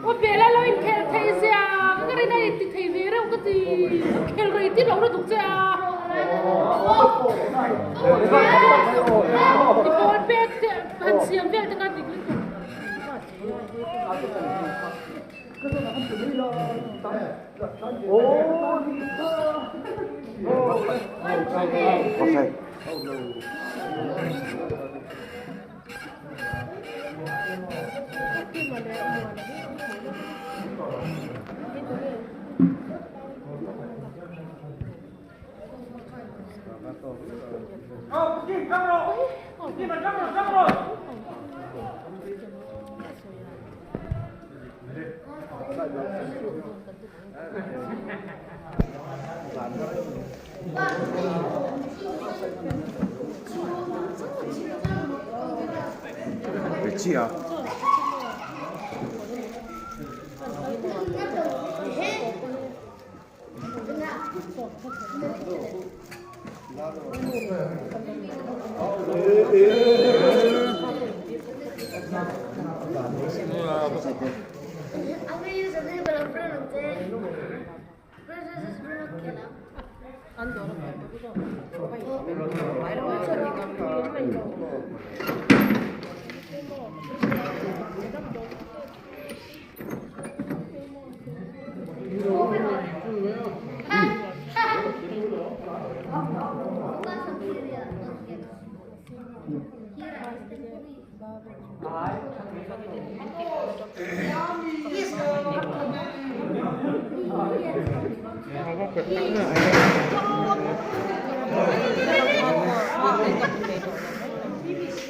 Aw Bella lo inkhel thei zia ka rin a inti thei ve reuh ka ti. Ka khel rei tir lo lutuk che a. I ball pek te han siam vel te kha dik lutuk. Offside. Pe chiah a.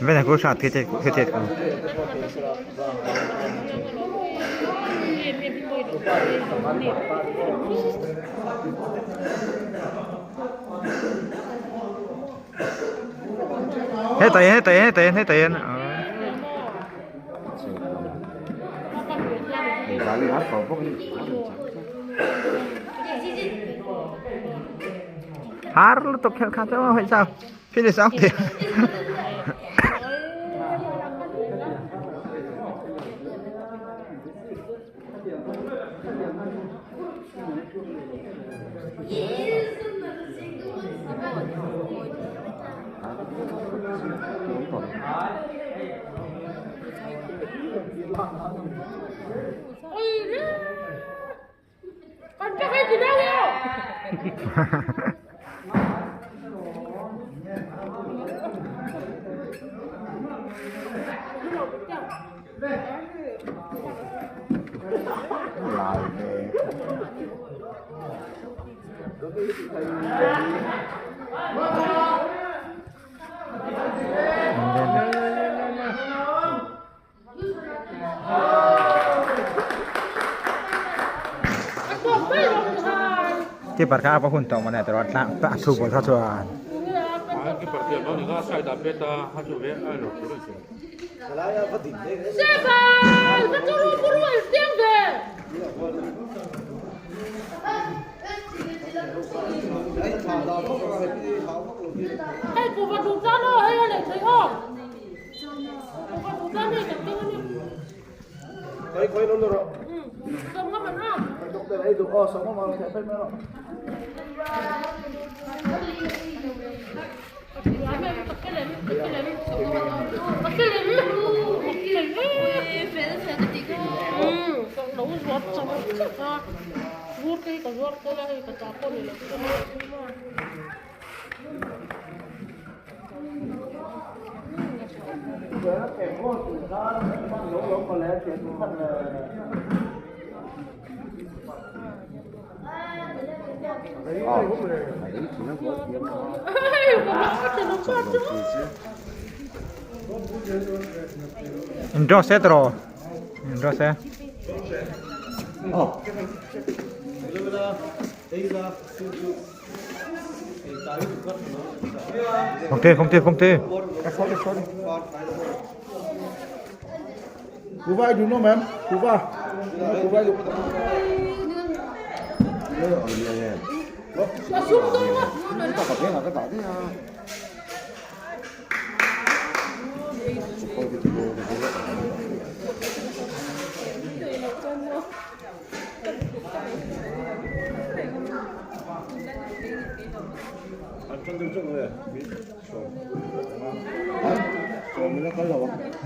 Bên này có sạt cái chết cái chết không? Hết tiền, hết tiền, hết tiền, hết tiền. Har lutuk khel kha cho hay sao? Finish xong thì. Keeper kha apa hun tawh mawni tiraw tlang a thu bawlh kha chuan. Indro se tiraw? Indro se. Không tê, không tê, không tê. Kuva, you know, ma'am. Kuva. Kuva, you.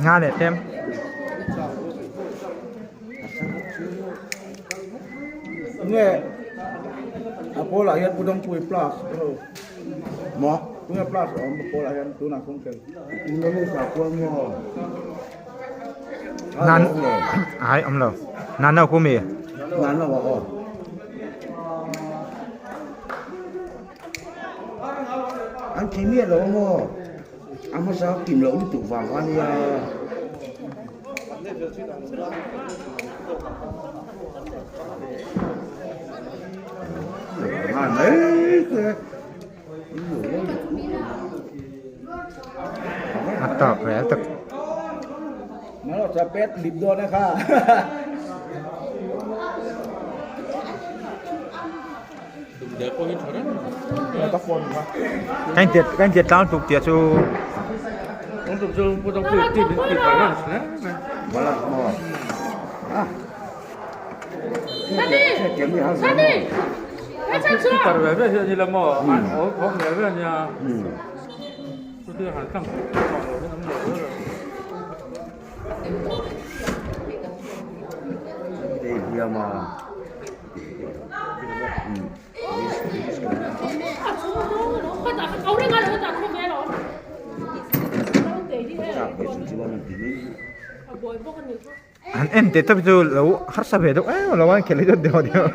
Nga leh tlem. Nge a pawlah hian Udangpui plus maw tunge plus a awm a pawlah hian tunah kawng kel. Nan ai awm lo. Nan no kumi. Nan no aw. An thi miah lo maw? A hmasa kim loh lutuk vang kha nia. Ngai mai te. A tawp rel tak. Nó là pet lip đo nè kha. Kan tiat kan tiat tlang tuk tia chu. Han en teh tawp chu lo harsa ve deuh em lo a khelh hi chu deuh deuh.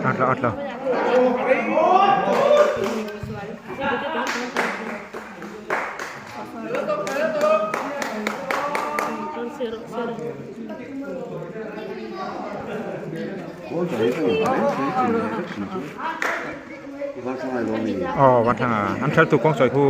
Atla atla. Aw van thanga an thal tu kawng sawi khu.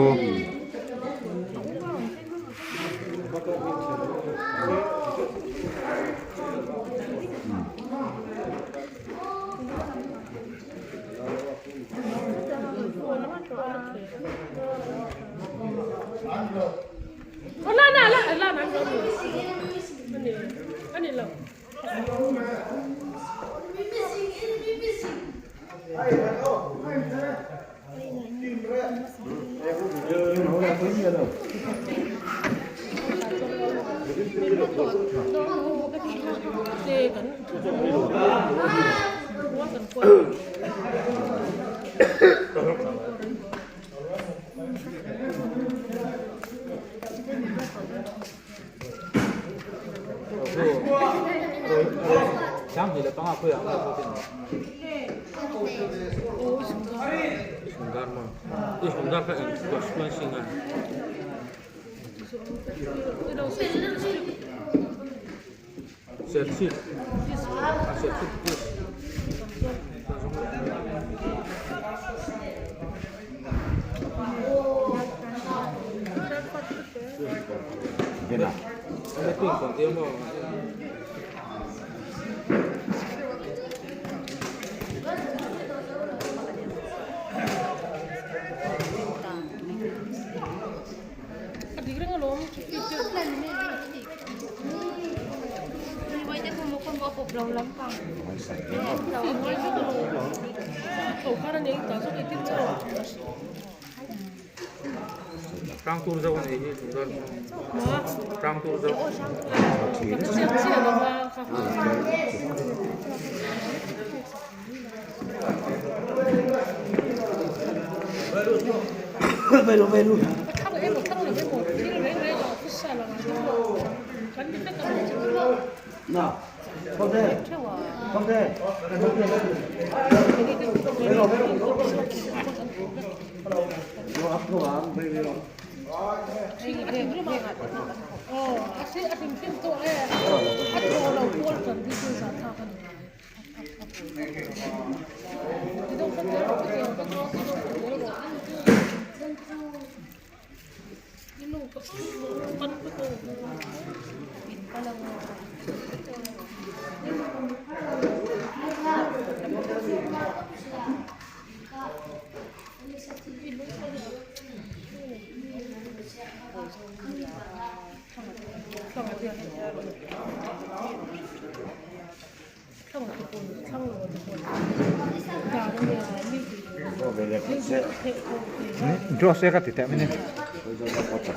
Draw se ka ti teh mai ni.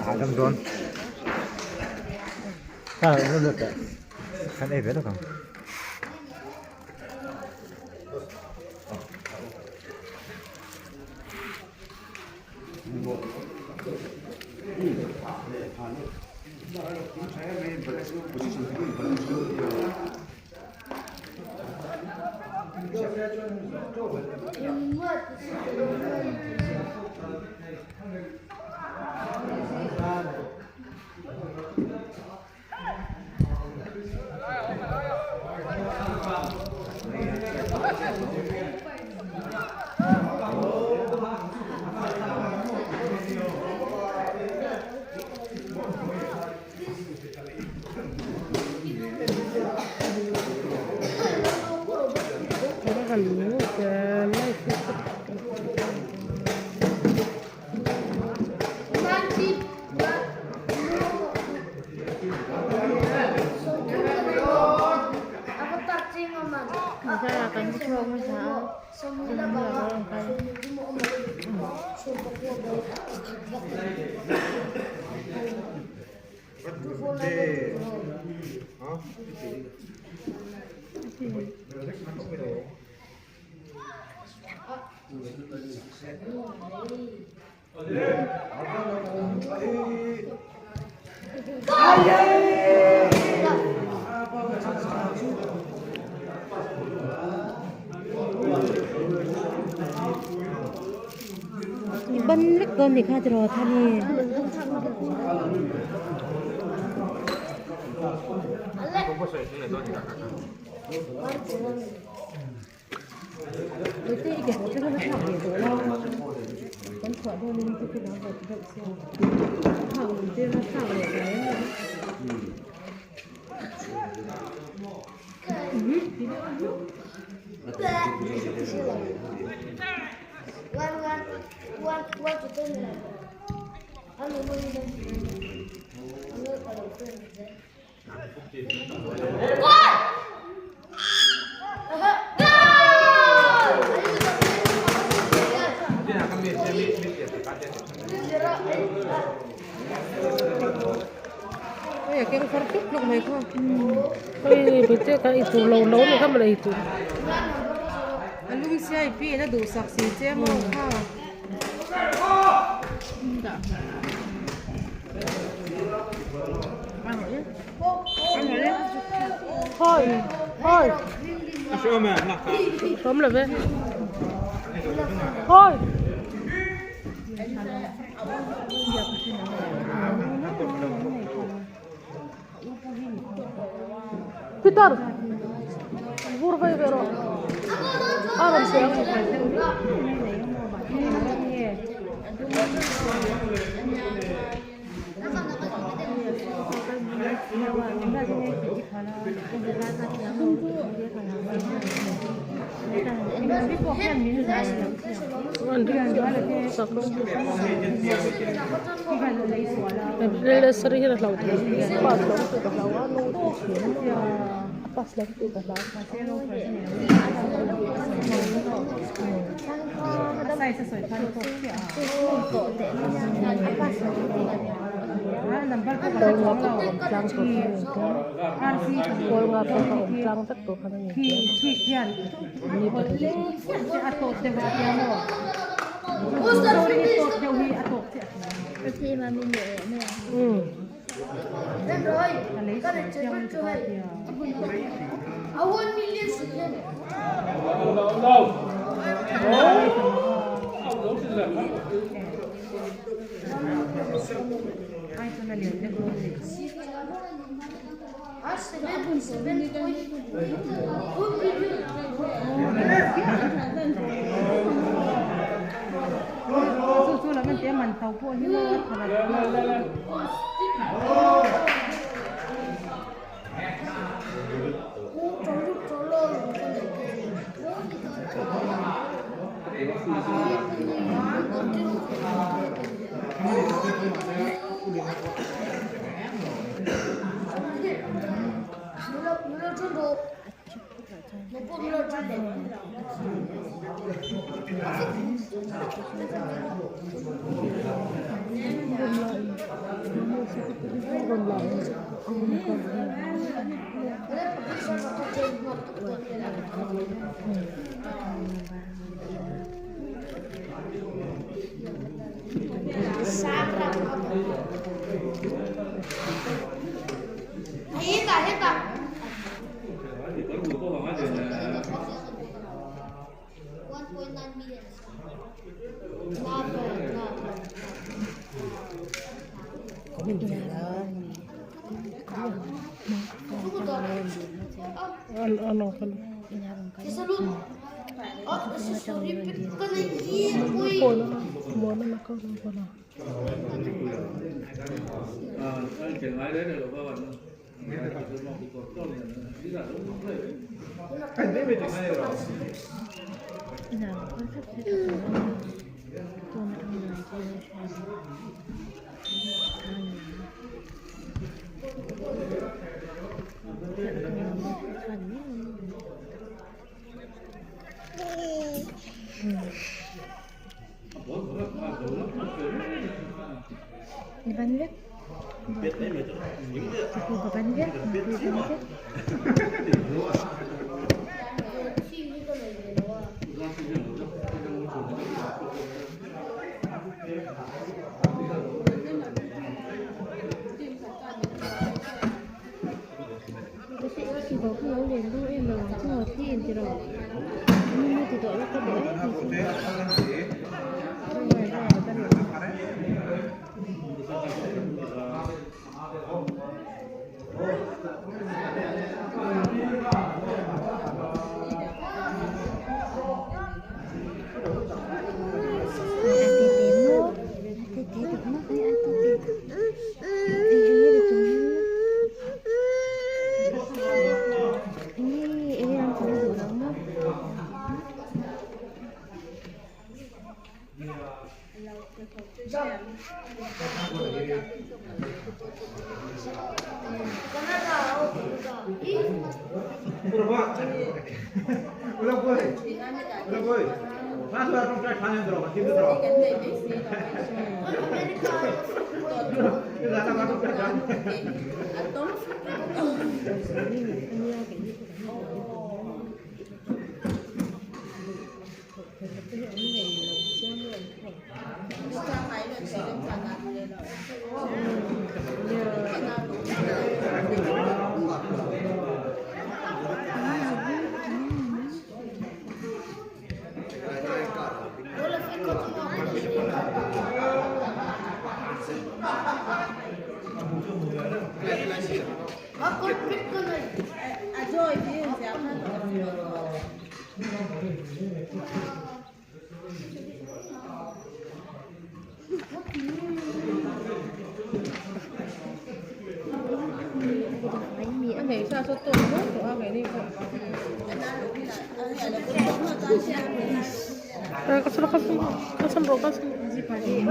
Hahdam dawn. Kha lo lut teh. Kan ei ve lawk ang. I ban vek dawn ni kha tiraw thani. Peter vur vai ve rawh a rawn sawi ang. Kawl nga pawh kha awm tlang tur kha a ni tia kawl nga pawh kha awm tlang vek tur khan a ni tia mi pahnih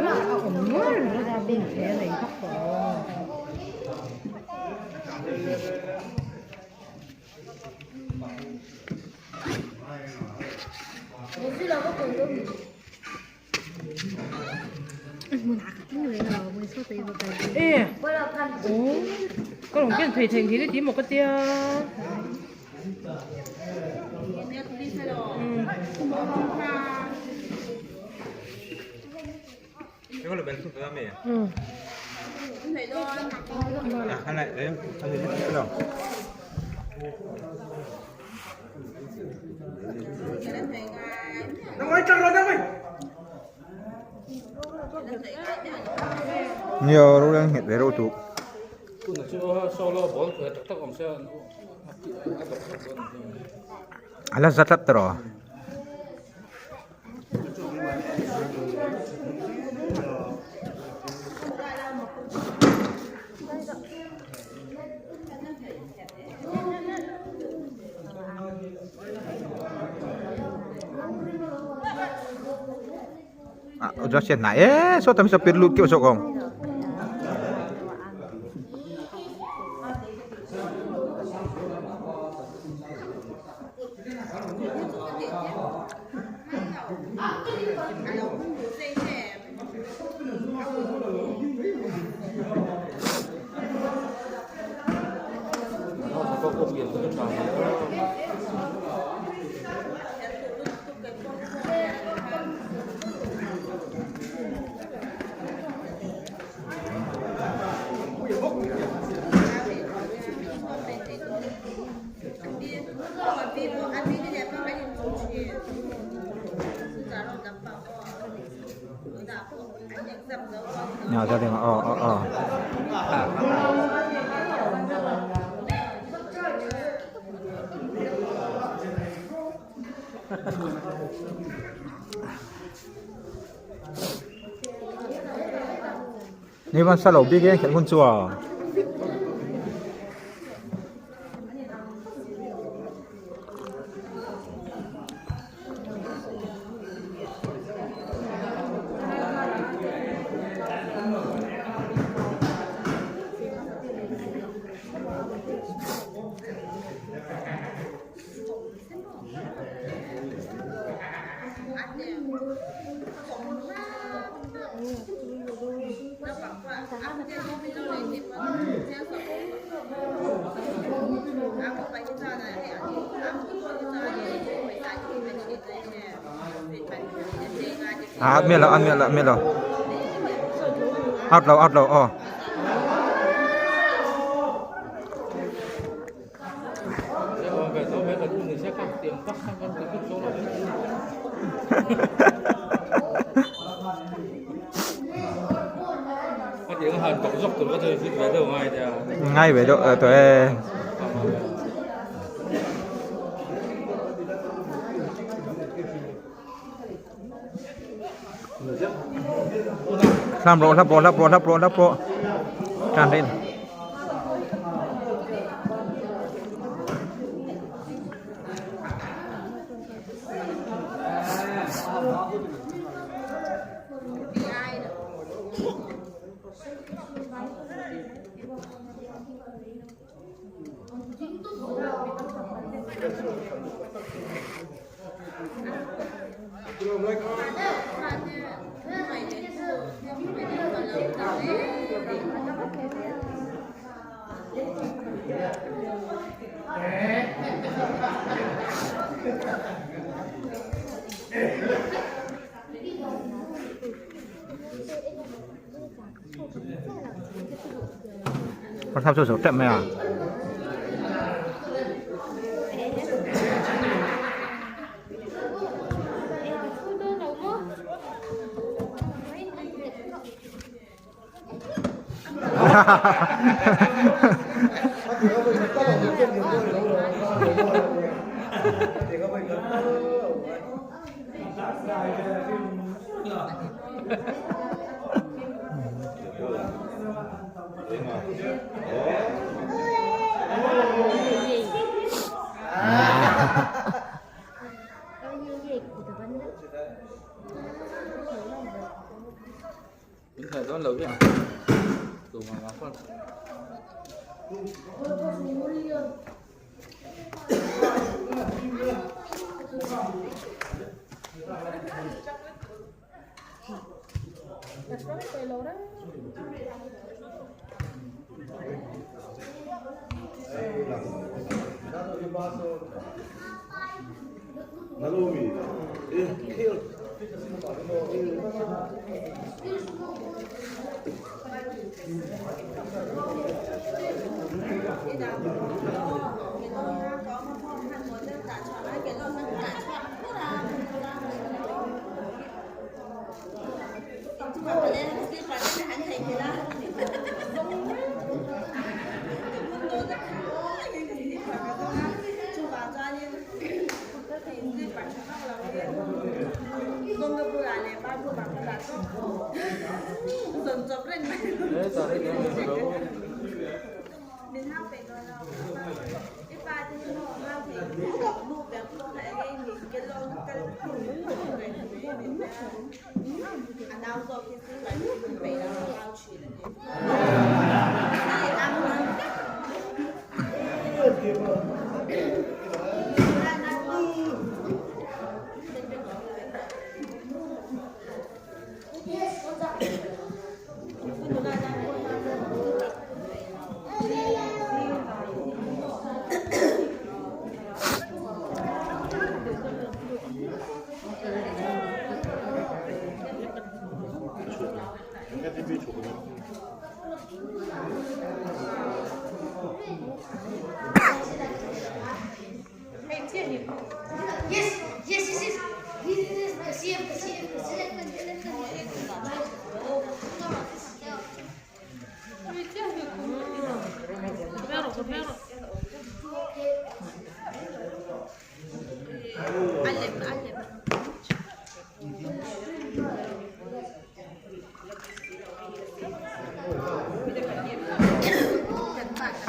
E oh ka rawn ken thei thei nghin i ti maw ka tia. Nia ro nghet ve reuh duh. A la za tlat tawh rawh. E saw tam saw pir lut keuh zawk awm. Ni van sa lo bik e khelh hun chu a. À, miệt lo, miệt lo, miệt lo. Out lo, out lo, oh. Ngay về độ tôi làm rồi lắp rồi lắp rồi lắp rồi lắp rồi tràn lên. Con tham số trận mày à?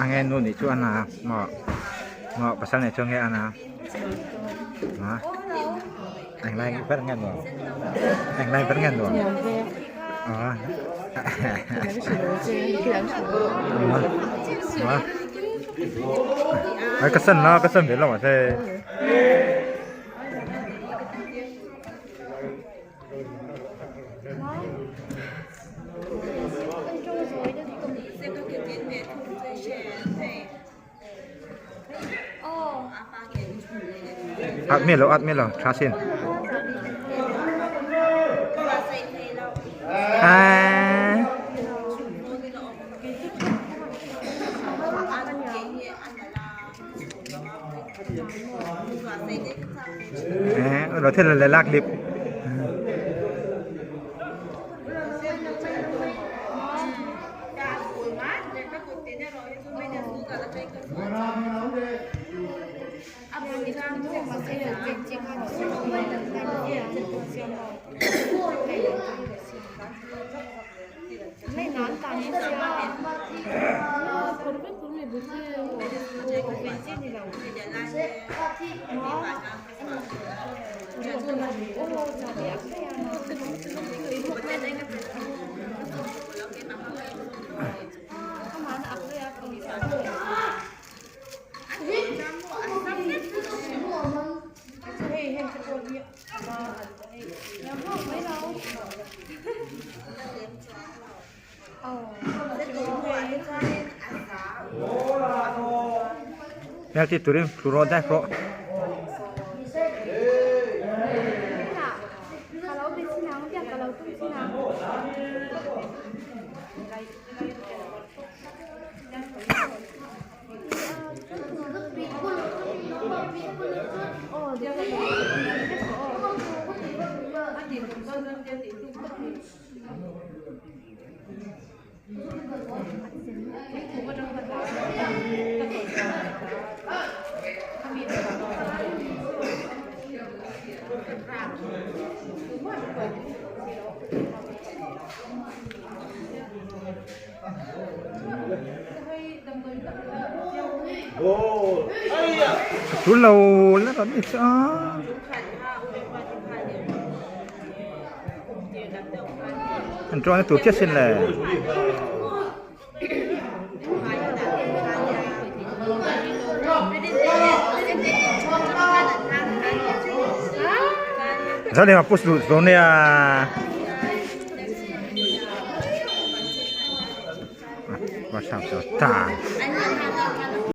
A nge nu nih chu a na maw maw pasal nei chu nge a na a englai ber nge nuam englai ber nge nuam a a ka san la ka san ve lo mahse. At miah lo at miah lo tha sin. Aa. Nó thế là lạc điệp. Penalty turin tlu rawh daih rawh. Tul lo la rawn ni chu a. An tuan a tur chiah sin le. Zaleng a push lut zo nia. WhatsApp 就赞。